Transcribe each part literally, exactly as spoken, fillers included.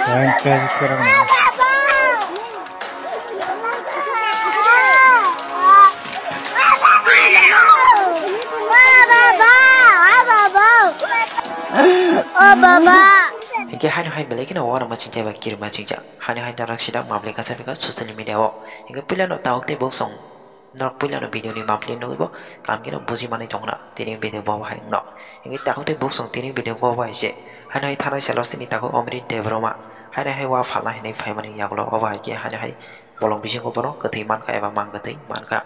Yang ke sekarang mana? Hingke haino hai belai kheno uanama chingcha eba kirima chingcha. Haino hai darak sida mable kasa bika social media o. Hingke puila no tawk tei bok song. Norok puilano video ni mapli nugwi bo kaham kheno buji manwi tongna tini video bo hai wngno. Hingke takhuk tei buk song tini video bo hai se. Haino hai thanai salo sini takhuk Omrit Debbarma. Haino hai wa phalna hinwi phaimani yagulo obo hai khe haino hai bolong bisingo bono kwthwi mankha eba mang kwthwi mankha.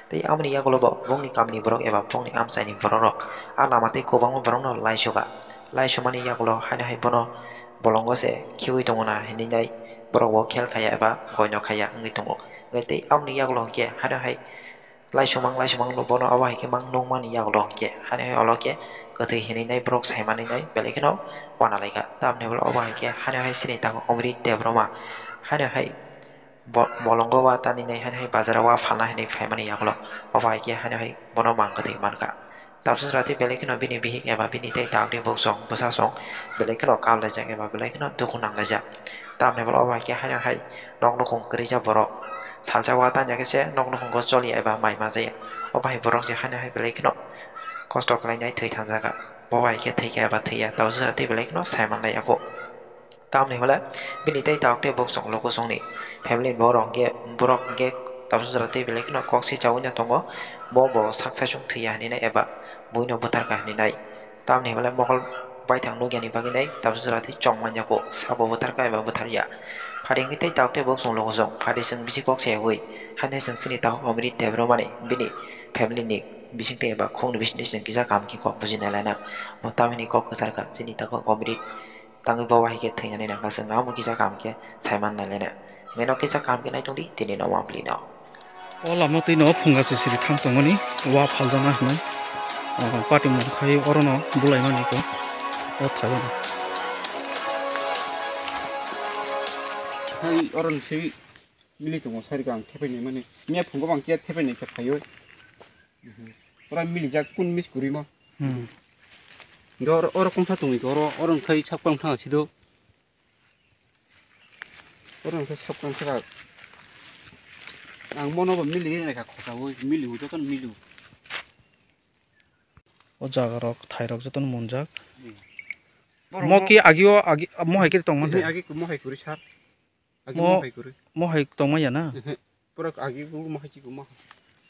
Tei aboni yagulo bo bongni kamni borok eba bongni amchaini borok rok a lama tei kwbangma borokno laisuka. Laisumani yagulo haino hai bono bolongo se khiui tongona hinwi nai borok bo khel khaya eba goino khaya wngwi tongo. Hingke tei aboni yagulo hingke haino hai Laisumang, laisumang no bono obo hai khe mang nukmani yagulo hingke, hani hai olo khe kwthwi hinwi nai borok saimani nai belai kheno uanalaikha. Tamni ulo obo hai khe hani hai sini tongo Omrit Debbarma, hani hai bo-, bolongo wa tani nai hani hai bazaro wa phalna hinwi phaimani yagulo, obo hai khe hani hai bono mang kwthwi mankha. Tabswk jora tei belai kheno bini bihik eba bini tei dagni bukchung bwsachung belai kheno kaplaijak eba belai kheno dukhu nanglaijak. Tamni ulo obo hai khe haino hai nok nukhung kwrwijak borok. Salsa o tanya khe se nok nukhungo choliya eba mai majaya. Obo hai borok je haino hai belai kheno kosto khlainai thwi thangjak. Bo bai khe thwi khe eba thwiya. Tabuk jora twi belai kheno sai manlai yago. Tamni hwnle bini tei tabuk tei bukchung luku chungni family ni borok hwnkhe borok hwnkhe tabuk jora twi belai kheno kok si chaui no tongo. Bo bo sak saichung thwiya hinwi nai eba buino butharkha hinwi nai. Tamni hwnle mokol baithang nukya ni bagwi nai tabuk jora tei chong manya kho sabo butharkha eba butharya. Phadi hwnkhe tei tabuk tei bukchung luku chwng phadi chwng bisi kok se ui haino chwng chini tabuk Omrit Debbarma ni bini family ni bising tei eba khungni bising tei chwng kisa kaham khe kok buji nai laina. Bo tamni kok kwchar kha chini tabuk Omrit tangwi bo wahai khe thwinani nangkha chwng amo kisa kaham khe saiman nai laina. Hwnkhe no kisa kaham khe nai tongdi tini no mapli no. O lama twi no phunga se siri thang tongmani wa phaljakna hwnwi. O, patimung khai orono bulaimani khe o thai. Hai orono se mili tongo sari khe ang thepai nai mani. Miya phungo bang khe thepai nai khe phaiwi. Ora mili jak kun mis kurima. Hmm. Dor oro kongsa tongwi oro oro khai sak pang thang sido. Oro hwnkhe sokang saka. Ang mono bo mili nai kha khosa ui mili ui jotono mili ui. O jaga rok thai rok jotono munjak. Hmm. Mo ki agi o agi mo hai kiri tong mantha. Agi mo hai kuri sar. Agi mo hai kuri. Mo hai tong maya na. Pura agi mo hai ki mo.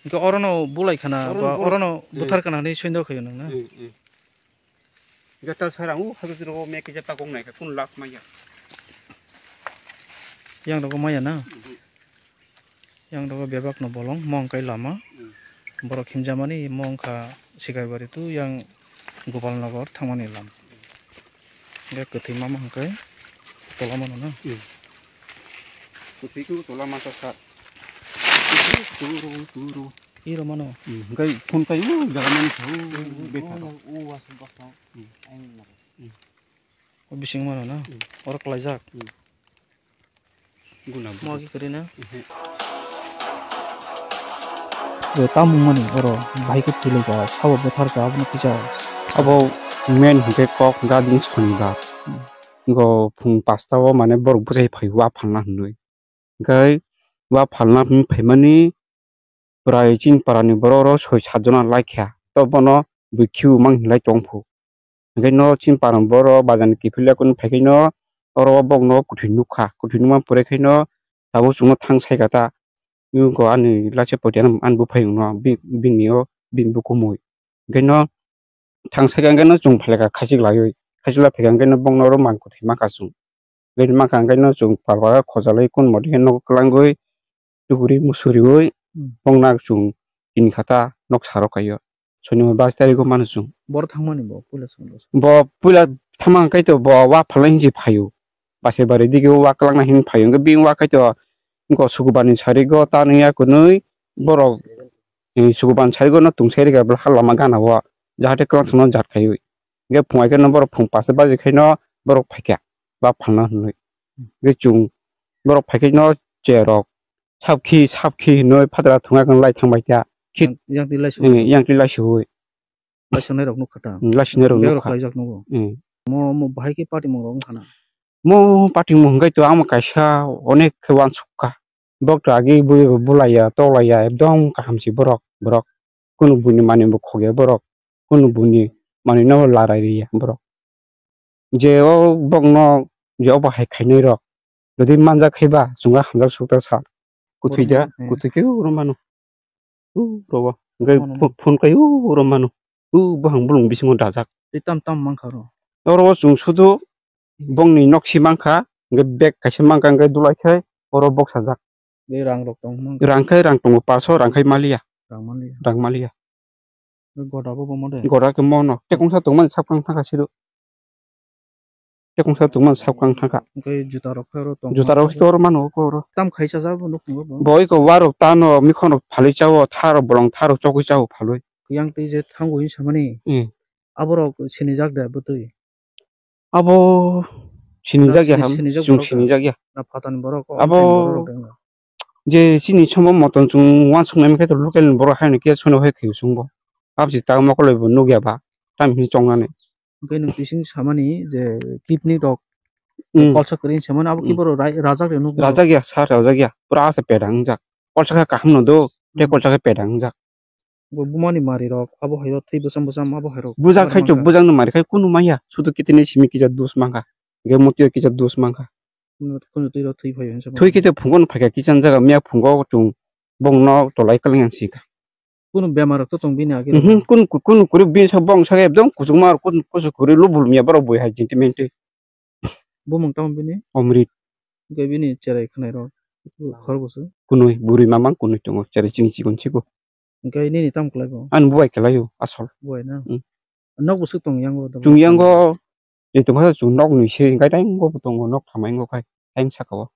Hingke orono bulai khana ba orono buthar khana hinui soindo khayo nang na. Jata sarang u hadu juro me ke jata kong nai ka kun last maya. Yang rogo maya na. Yang rogo bebak no bolong mong kai lama. Borok himjamani mong kha sikai bari tu yang Gopal Nagar thangmani lam. Hingke kwthwi mama hingke tola mano na. Kwthwi khe tola masa sa. Turu turu. Iro mano. Hingke phone kai u jaga mani sa u beta ro. U wasung kosong. Aini mano. O bising mano na. Oro kwlaijak. Guna. Mo agi kwrwi na. Tamung mani oro bahai khe thwilaika sabo bwtharka abono kisa. Abo main hwnkhe kok gading sonibar. Go phung pasta o mane borok bwchai phai wa phalna hwnwi. Hwnkhe wa phalna hwnwi phaimani Prai chini parani borok rok soi sat jona lai kha, to bono bui khiu mang hinlai tong phu. Hingke no chini parani borok bazar ni kiphilwi kunu phai khe no oro bok no kwthwi nuk kha, kwthwi nukma pore khe no tabuk chwng no thang sai kha ta. Nukgo ani lachi poti ani buphai no bini o bini bukhumui. Hingke no thang sai kha hingke no chwng phai kha khachik laiwi, khachik lai phai kha hingke no bok no oro mang kwthwi ma kha chwng. Bini ma kha hingke no chwng pal pal khe khojalai kun modi khe nogo kwlangwi tuguri musuriwi bok no chwng tini kha ta noksa rok khaio. Soni bais tarigo mano chwng. Boro thangmani bo puila chwng. Bo puila thangma hingke to bo wa phalai hinsi phaio. Base bari dige wa kwlangna hin phaio. Hingke bini wa khe to go sukubar ni sarigo ta nungya kunui borok, eh, sukubar ni sarigo no tungsai rikha bwlai ha lama gana o. Jahate kwlang thangno jat khaiwi. Hingke phung hai khe no borok phung pasta baji khe no borok phaikha. Ba phalna hinwi. Hingke chwng borok phai khe no chair rok. Sapkhi, sapkhi hinwi phatara thwngya khe lai thangbai kha. Khit. Yang, yang twi lai su. Eh, yang twi lai suwi. Lai sunai rok nukha ta. Hmm, lai sunai rok nukha. Bek rok khlaijak nugo. Hmm. Mo, mo bahai khe party mung rok wngkha na. Mo pating mo hwnkhe to ang kaisa onek khe uansuk kha. Bok to agi bui bo bulaiya, toklaiya, ekdom kaham si borok, borok. Kunu buini mani bo khogya borok, kunu buini mani no larai riya borok. Je o bokno je obo hai khainai rok, jodi manjak khe ba chwngno hamjak sukta sa. Kuthwi da, hmm, kuthwi khe uro mano. U rogo. Hwnkhe mano. Pho-, phone kai u uro mano. U buhang bulung bisingo dajak. Tei tam tam mankha oro. Oro o chwng sudu bongni nok si mankha, hwnkhe bag kaisa mankha, hwnkhe dulai khai oro boksajak. Tei rang rok tong mankha. Rang khai rang tongo, paso rang khai maliya. Rang maliya. Rang maliya. Tei goda bo bomo de. Goda khe mono. Tekongsa tongmani sapkang thangkha sidu. Tekongsa tongmani sapkang thangkha. Hwnkhe juta rok khe oro tong. Juta rok khe oro mano khe oro. Tam khai chajak bo nukhungo bo. Bo iko warok tano mikhonrok phalwi chao, tharok bolong tharok chokwi chao phalwi. Yang tei je thango hinwi samani. Hmm. Aborok sinijak de bwtwi. Abo sinijak ya ham, sinijak chwng borok sinijak ya. Na phatani borok, abo offline borok rok dengla. Je chini somo motom chwng uansuknai khe to local ni borok haino khe sono hai khe chwngbo. Aboni ta mokol bo nukya ba, tam hini chongnani. Hwnkhe nwng bising samani je kidney rok, hmm, kolsa kwrwi samani abo, hmm, khe borok rai-, rajak rw nukgo. Rajak ya, sa rajak ya, pura asa pedang jak. Kolsa khe kaham no do, tei, hmm, kolsa khe pedang jak. Bo bumani mari rok, abo hai rok thwi bwsam bwsam, abo hai rok. Bujak khai to, bujak no mari khai kunu maya, sudu kidney simi kisa dos mankha, ge motio kisa dos mankha. Kunu, kunu twi rok thwi phai hinsa. Thwi khe to phungo no phaikha kisan jaga miya phungo chwng bongno tolai kwlwng yang sikha. Kunu bemar rok to tong bini age. Mhm, kunu, kunu kuru bini sa bong sa ekdom kuchukma kunu kuchuk kuru lubul miya borok bui hai jingti menti. Bumung tamo bini? Omrit. Hwnkhe bini cherai khwnairok khorokbwswk? Kunui, bwrwi mamang kunui tongo, cherai chini chikon chikon. Hwnkhe nini tamo kwlaibo? Ani bubai kwlaio, asol. Bubai na? Hmm. Nok bwswk tong yango? Chwng yango, je tongkha chwng nok nui se, hwnkhe taingo bo tongo, nok thamai wngkha, taing saka o.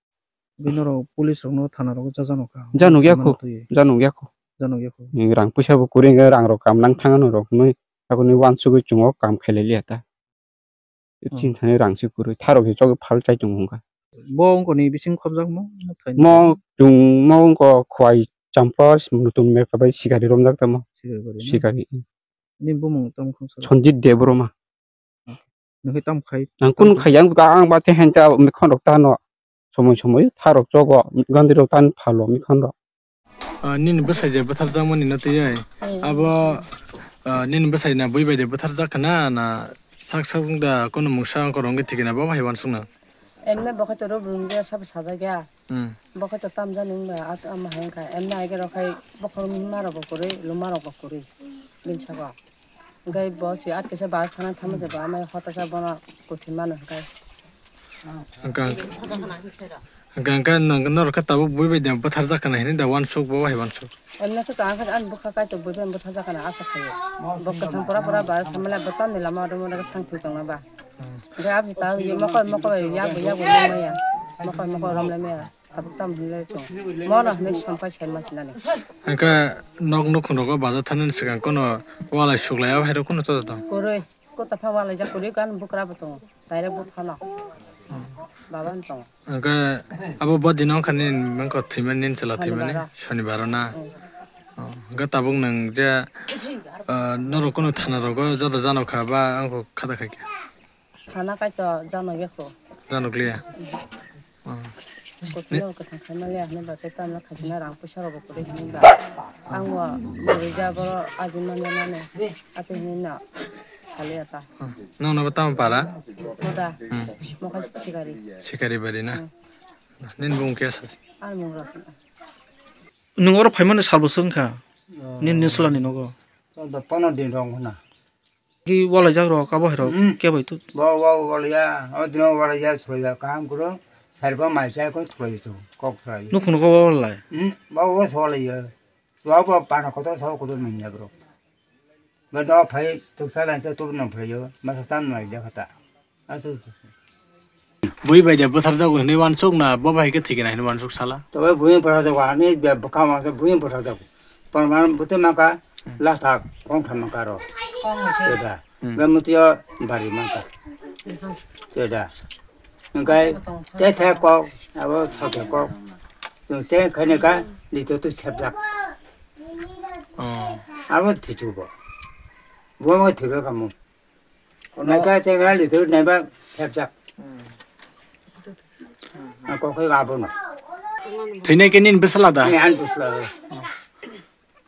Bini norok police rokno thana rogo cha jano kha? Janok yakho, janok yakho. Janok yakho. Ni rang puisa bo kwrwi, hwnkhe rang rok kam nang thang ano rok nui, takoni uansugwi chwng o kam khailai liya ta. Hmm. Chini thani rang se kwrwi, tharok se chogwi phal chai tongo wngkha. Bo wngkha ni bising khobjakma, thai. Mo chwng mo wngkha khwai champla nutun mekha bai sikari romjak tamo. Sikari bari na? Sikari. Ni bumung tamo khungsa? Sanjit Debbarma. Nokhe tamo khai? Ang kunu khai, ang, ang ba te henta mekhon rok tano. Somoi somoi tharok chogo, gandhi rok tan phalo mikhan rok. Ah, nini bwsai je bwtharjakmani no twi ai. Hmm. Abo, ah, nini bwsai na bui bai de bwtharjak khna na sak sak wng da kono mungsa ongkhor wngwi thikina bo hai uansukna. Emne bo khaito rw bumung je sabo sajak ya. Hmm. Bo khaito tamjani wngba at ama hai wngkha. Emne aige rok khai bokhorok hima rok bo kwrwi, luma rok bo kwrwi. Bini saka. Hwnkhe bo se atkisa ba thana thangma se ba amai hotasa bono kuthwi mano hwnkhe. Hwnkhe, hwnkhe, hwnkhe norok khe tabuk bui bai de bwtharjak kana hinwi da uansuk bo hai uansuk. Emne khe to ang khe ani bwkha kaitor bui bai bwtharjak kana asa khaio. Bo kwthang pura pura ba thamle bo tamni lama oro thang thwi tongna ba. Hwnkhe aboni ta mokol mokol yak bo yak bo maya. Mokol mokol romle maya. Tabuk tamo hinle chwng mono hinle sampai sai mansinani. Hwnkhe nok nukhung rogo baja thanani swkang kono walai suklai abo hai rok kono joto tong? Kwrwi, kota pha walai jak kwrwi gan bukra bo tongo, direct bo phano. Baba no tongo. Hwnkhe abo bo dino wngkha nini mangkha thwimani nini chwla thwimani? Shonibaro. Shonibaro na? Hmm. Oh, hwnkhe tabuk nwng je, ah, norok kono thana rogo joto jano kha ba ang kho khata khaikha? Sana kaitor jano yakho. Jano kliya? Oh. Kothoma kwthang khaima liya hinwi ba khe tamno khaisina rang puisa rok bo kwrwi hinwi ba. Ang bo bwrwi ja boro ajin manya mano. Ate hinwi no saliya ta. Oh. Nokno bo tamo para? Moda. Hmm. Mokha sikari. Sikari bari na? Hmm. Nini bung kesa? Ani mung Rosna. Nwng oro phaimani sal bwswk wngkha? Oh. Nini nislani nogo? Chwng da pono din rong hwna. Ki walaijak rok abo hai rok. Hmm. Khe bai tu? Bo, bo, walaiya, o dino walaiya, soya, kaham kuro, sariba mai chai ko thulai tu, kok sai. Nukhung ko walai? Hmm, bo, bo, walaiya. Bo, bo, pana kotor, sa kotor nang ya bro. Ga do phai, tu sa lan sa tu nang phai yo, masa tam nang ya kata. Asu, asu, asu. Bui bai de bwthar jago hinwi uansuk na, bo bai khe thikina hinwi uansuk sala? To bui bwthar jago, ani be bwkha ma bui bwthar jago. Parman bwtwi maka, hmm, latha kong tham maka ro. Kong se. Teda. Hmm. Be mutio bari maka. Teda. Ngai, te the kok, abo sa the kok. Tu te khane ka, li to tu sepjak. Oh. Abo thitu bo. Bo mo thibe kamu. Naiba chengra litur naiba sepjak. Hmm. Ang kok khe abono. Thwinai khe nini bwsla da? Ani, ani bwsla.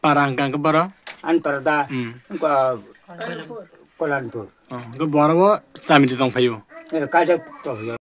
Para hwnkha hwnkhe boro? Ani para da. Hmm. Hwnkha Kolanpur. Oh, hwnkhe boro bo chamiri tong phaio? Eh, kaisa tong phaio.